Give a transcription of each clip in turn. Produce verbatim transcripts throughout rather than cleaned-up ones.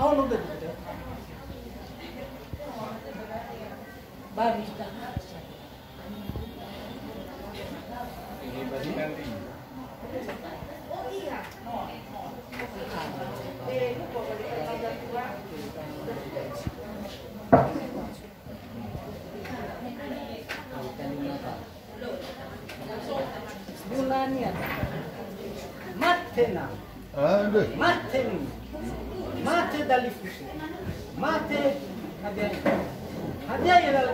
Aono betul. Barista. Gunania. Mate na. Andre. Mate ni. Mate dalifusö. Mate hadia. Hadia ya lala.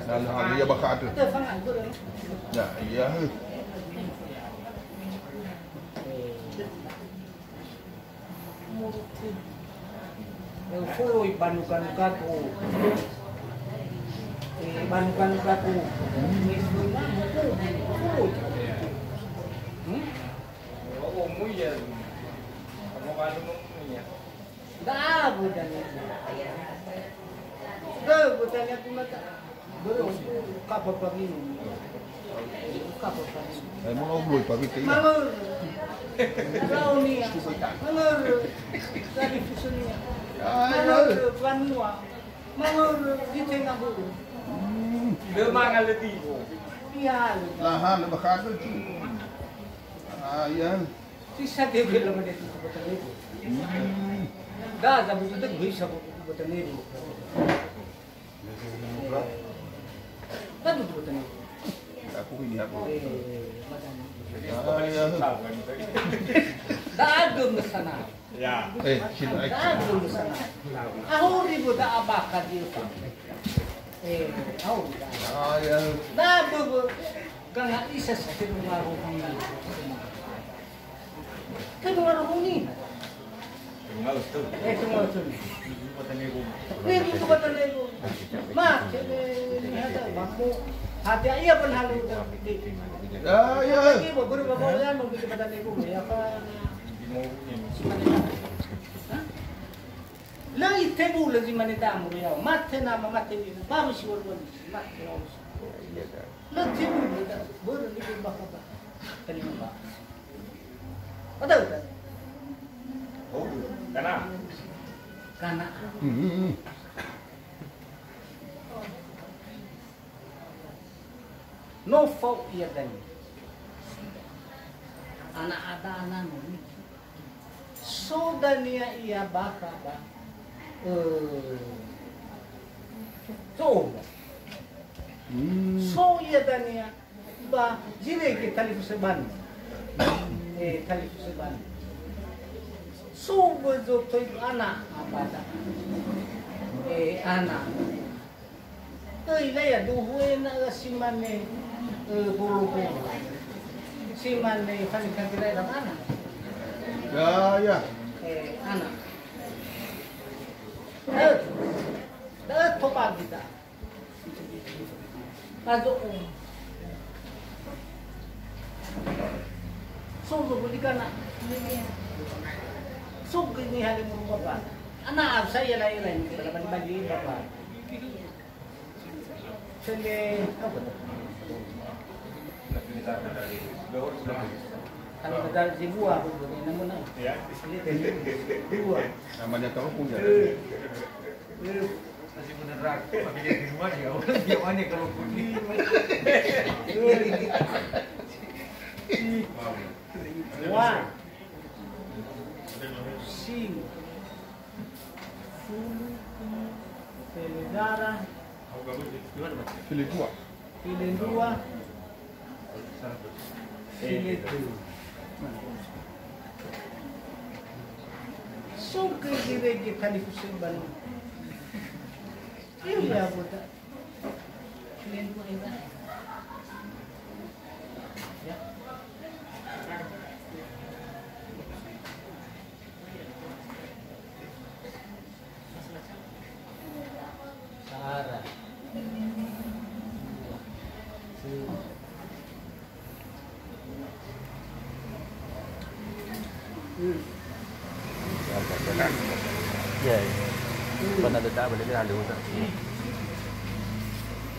Lala hadia bakha. Te fanga guru. Ya, iya. Eh, fulu i banuka-nukaku. Eh, banuka-nukaku. Fulu. Hmm? Nda abu dania. Nda abu dania ku mata. Börö, kapa paginu. Kapa paginu. Eh, mau ngobrol, Pak Bite, iya. Mangör. Laonia. Mangör. Tadi fusunia. Ah, iya. Mangör, banua. Mangör, di tengah bulu. Hmm. Dia mangan lebih, Bu. Iya. Lahan, lebih kasar, cu. Ah, iya. Sisa dia bilang dia tu kota Nebo. Hmm. Dah, dah betul tu bisa kota Nebo. Kan betul kota Nebo. Aku ini apa? Eh, macam. Ah, iya. Dah ada mesana. Ya. Eh, sila. Dah ada mesana. Ahuri bu dah abaka dia. Eh, ahuri dah. Ah, iya. Dah bu, bu. Kan nggak bisa satu rumah rohani. Kedua rohani. Tungau tu. Eh, tungau tu. Ibu kota Nebo. Ibu kota Nebo. Ma, kene ni ada bambu. Hati iya pun halu tu. Ya, ya. Ibu guru bapak ya mau bikin kota Nebo ya apa? Hah? Lagi tebu lagi mana tamu ya. Mate nama mate ni. Baru si warga ni. Mate. Lagi tebu lagi. Baru ni bakal. Terima kasih. Betul, betul. Oh, kana. Kana. Hmm. No fao ia dania. Ana ada ana no. So dania ia bakha ba. Eh. So. Hmm. So ia dania. Ba, zi rege talifusö banua. Eh, talifusö banua. So böi zotoi ana abada. Eh, ana. Öi, laya duhu ena, eh, si mane, eh, bolo-bolo. Si mane fani kantira ira ana. Ya, ya. Eh, ana. Eh, eh, tobagi ta. Azo. Sozo beli kana. Sozo ni hale muru bapa. Ana saya lain-lain, bali-bali bapa. Sele, apa tu? Kalau kita di buah, namun, ya. Dua. Namanya tahu punya. Eh. Masih beneran. Tapi dia di rumah dia, orang dia mana kalau pergi. Wah. Sing. Sulu. Pelidara. Filendua. Filendua. Filetu. So gigi rege talifusö banua. Iya, bota. Filendua, iya. Ya. Sara. Ya, ya. Pernah ada tak boleh dia lalu tak?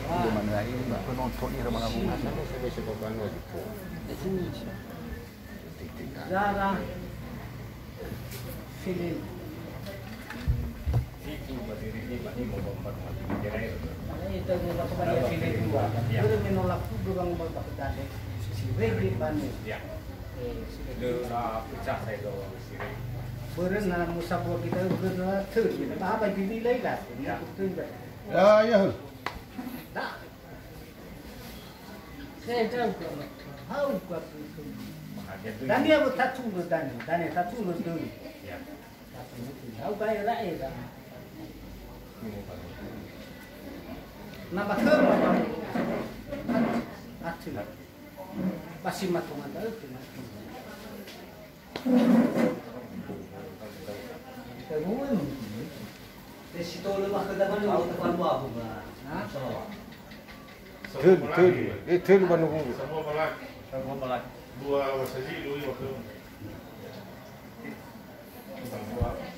Di mana lain, penonton ni ramai-ramai. Sampai sepapan wajib. Zara Filin. Itu berdiri di Bani mau empat mati. Kira itu. Itu mau pakai Filin dua. Ya. Börö menolak kudu bang mau pakai dade. Si Regi Bani. Ya. Eh, si Regi. Dia pecah saya tu, si Regi. Börö na musa buah kita ke na terjadi. Apa apa jadi lain lah. Ya. Betul enggak? Ya, ya. Dah. Saya tahu ke, tahu ke itu. Dania bertatu ke Dania, Dania tatu ke Dania. Ya. Tatu itu, tahu kaya lain kan. Nama ke apa? Atu. Pasti matungan tahu ke matungan. Tölu, tölu. Eh, tölu ba nunggulu. Dua wasazi, dua wasazi.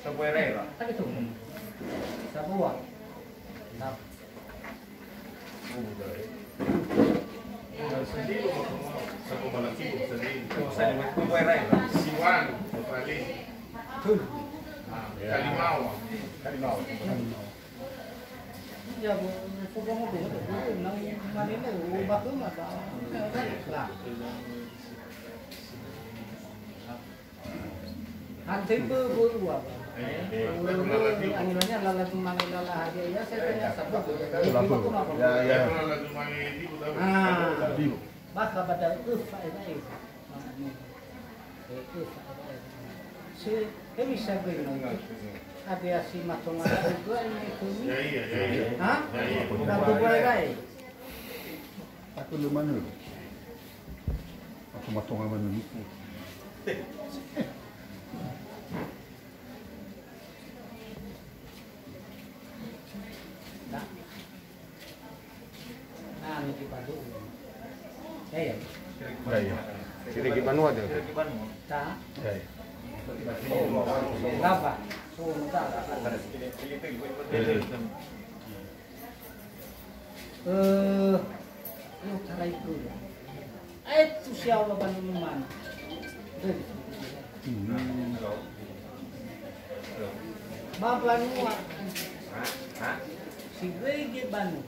Sabua era-era. Sabua. Kalimao. Kalimao. Ya, bu, bu, bu, bu, bu, bu, nang mane ne, u bakö ma ba. Lah. Hante bö bö ua ba. Ua, ua, ani mane lala tu mane lala hadia ya, saya tanya siapa tu. Siapa tu? Ya, ya. Ah. Bakha ba da öfa ira ira. Se, he bisa göi na. Ada si matonga itu ini itu. Ya, iya, ya, iya. Ha? Ya, iya. Satu dua rai. Aku le manö. Aku matonga manö niku. Nah. Nah, niki padu. Ya, ya. Ya, ya. Siregi banua dia. Ta? Ya, ya. Laba. So, ta. Ya, ya. Eh, no tarai ku. Aetu siawa ba nunu mane. Ba banua. Sirege banua.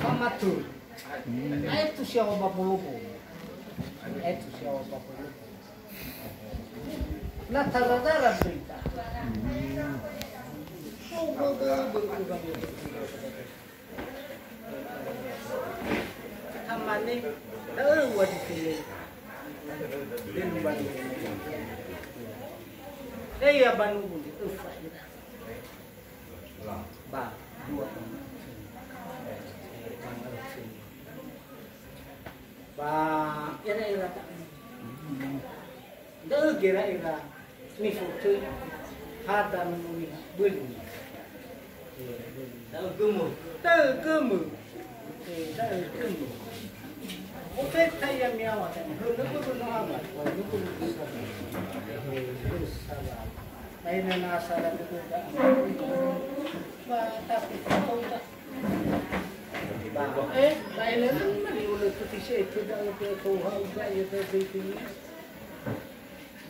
Ba matur. Aetu siawa ba bolobo. Aetu siawa ba bolobo. Na tara-tara berita. Tamane, da'ö ua difele. Denu banu. Eh, ya banu buni, öfa ira. Ba, dua banu. Ba, ira-ira ta. Da'ö gera ira nifotöi hada nunumi böli. Da'ö gömö. Da'ö gömö. Eh, da'ö gömö. Ofeta ia miawa tania. Hölö gömö no awa. Wa gömö no sala. Eh, gömö sala. Laina na sala gömö da. Ba, tapi kau tak. Ba, eh, laina na ni ulö kuti se itu da'ö gömö kau hau da'ö gömö.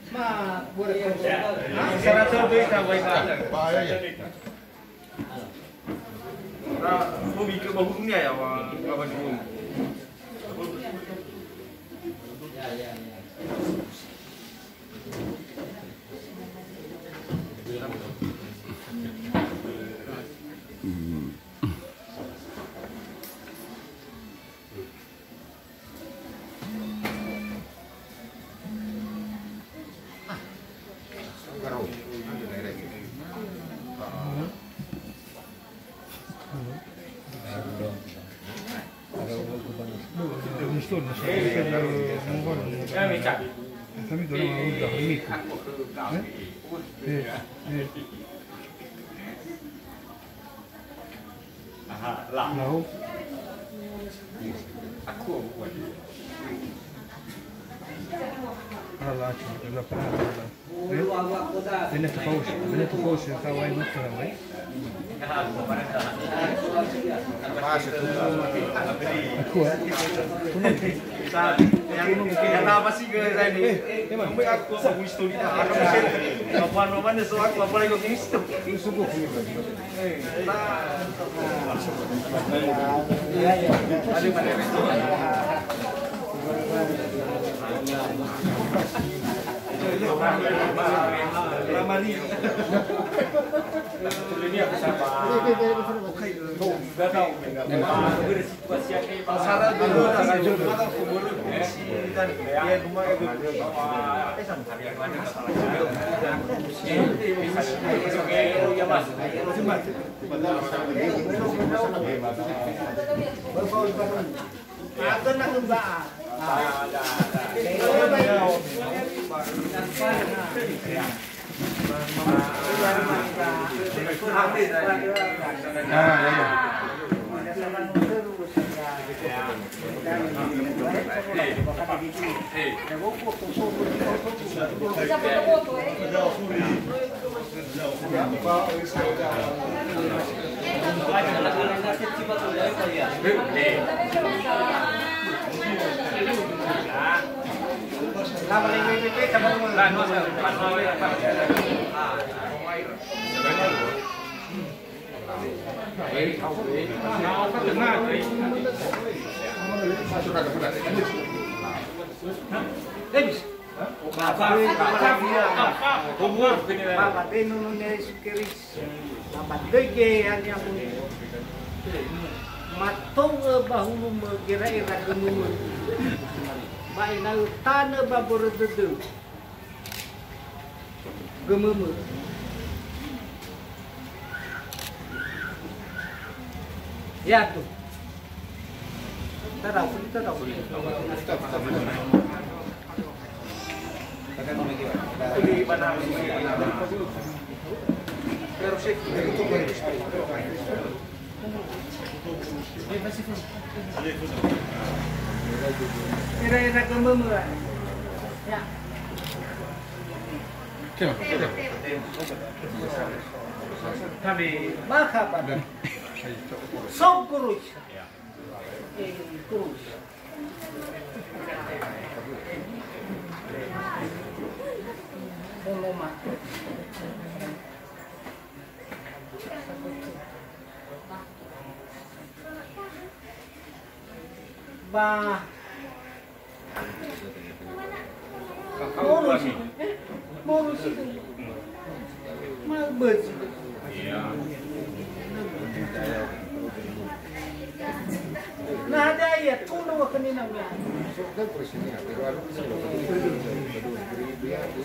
Ma, boleh. Seratus duit tambah, Pak. Pak, ya, ya. Nah, mau bikin bahu dunia ya, Pak. Apa dulu? Hmm. Aha, lah. Lau. Aku bukan. Ala, ala, ala. Eh? Bene tofausi, bene tofausi, ka wai no ka wai. Aku, eh? Kenapa sih ke saya ini? Kamu aku aku histori. Apa namanya so aku apa lagi histori? Bapa, Bapa, Bapa, Bapa, Bapa, Bapa, Bapa, Bapa, Ba ba döi geheha ni'amoni'ö. Matou'ö ba hulumö gera'era gömömö. Ba ena'ö tanö ba mbörö dödö gömömö. Ya'ato. Tadau, tadau. Ira-ira gömömö. Ya. Kami. Marhaban. Sok gurus. Eh, gurus. Mono mate. Ba. Morusi. Morusi. Ma'öbözi. Na hadia ia, tundra wa khönia na.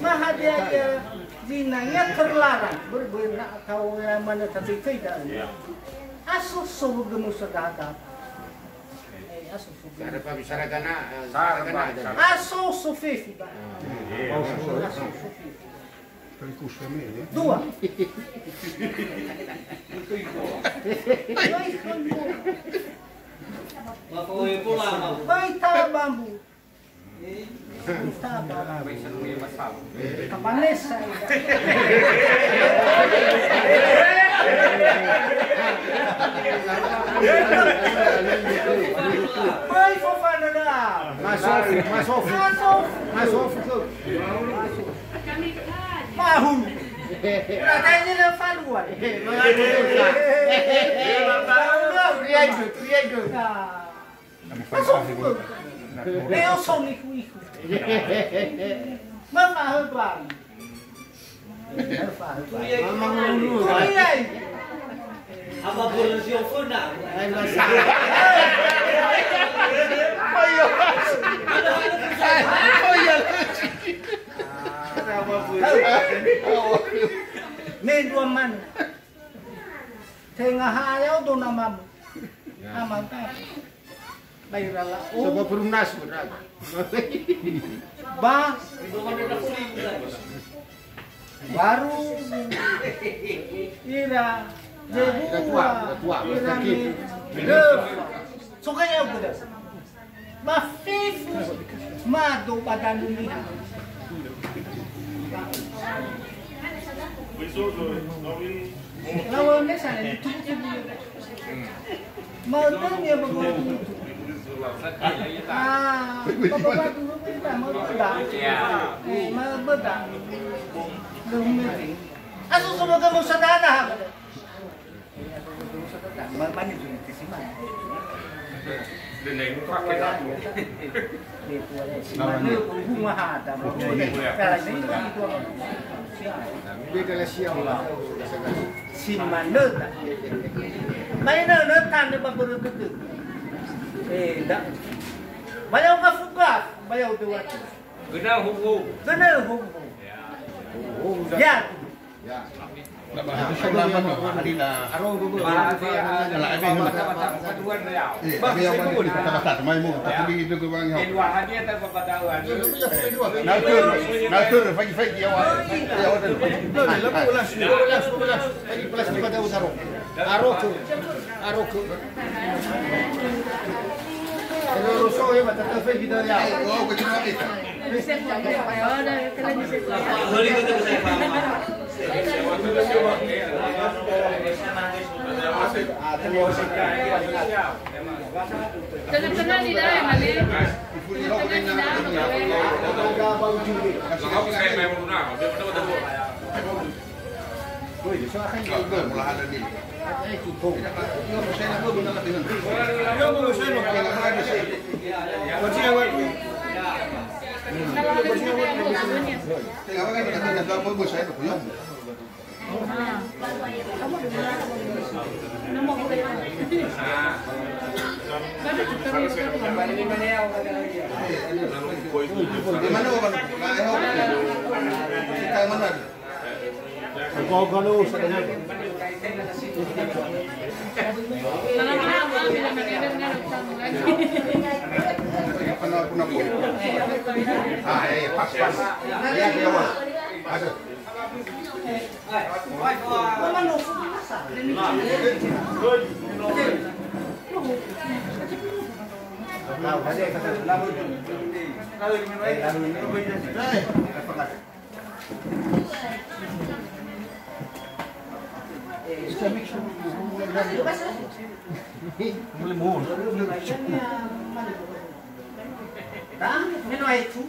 Na hadia ia, zinangea terlarang, ber-, ber-, na atau ya mana tapi tidak. Aso so gemusa dada. Eh, aso so. Ada pa bicara gana, eh, Sara, gana. Pak. Aso so fefi, Pak. Iya. Aso so fefi. Dua. Baita bambu. Baita bambu. Kapanesa. Mai fofana da. Masofu, masofu. Masofu. Masofu. Mahulu. Ura tanya le faluan. Riaido, riaido. Masofu. Leo soni ihu-ihu. Mama hebang. Mama ngulu. Riai. Ama bersiofona. Ayo. Ayo. Mendua man. Tenga ha ya'o dona mamu. Ama ta. Baira la'o. Sebab bernas, bernas. Ba. Baru ira. Ah, ira tua, ira tua, ira sakit. Sokai au gede. Ba fefu mado ba danö niha. Lawan mesa ni tubu-tubu. Ma'ötö nia ba tubu-tubu. Ah, bapak-bapak dulu kita mau bedak. Ya. Eh, mau bedak. Belum ngerti. Asu semua kamu sadana ha. Mane zuni tesimane. Dendeng pakai lagu. Simane bunga hata. Beda lah siang lah. Simane ta. Maina na tanda ba boro tutu. Eh, ndak. Bayau gafu-gafu, bayau dua. Genau hubu. Genau hubu. Ya. Ya. Ya. Aro ke. Ero roso e, ba tata fe kita ya. Oh, ke cuma kita. Tengah-tengah ni dah, Malik. Tengah-tengah ni dah, Malik. Ah, eh, pas, pas. Ya, ya, Mas. Aduh. Meno aetu.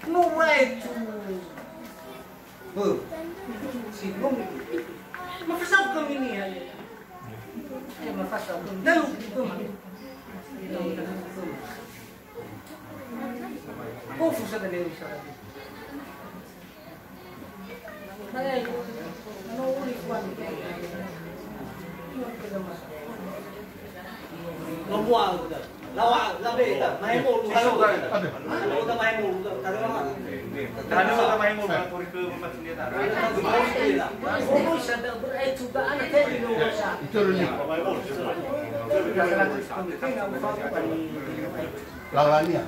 No aetu. Bö. Si no. Mafasau kami ni ya. Ya, mafasau kami. Dalu kami. Kofu sa dalu sa. Lawannya.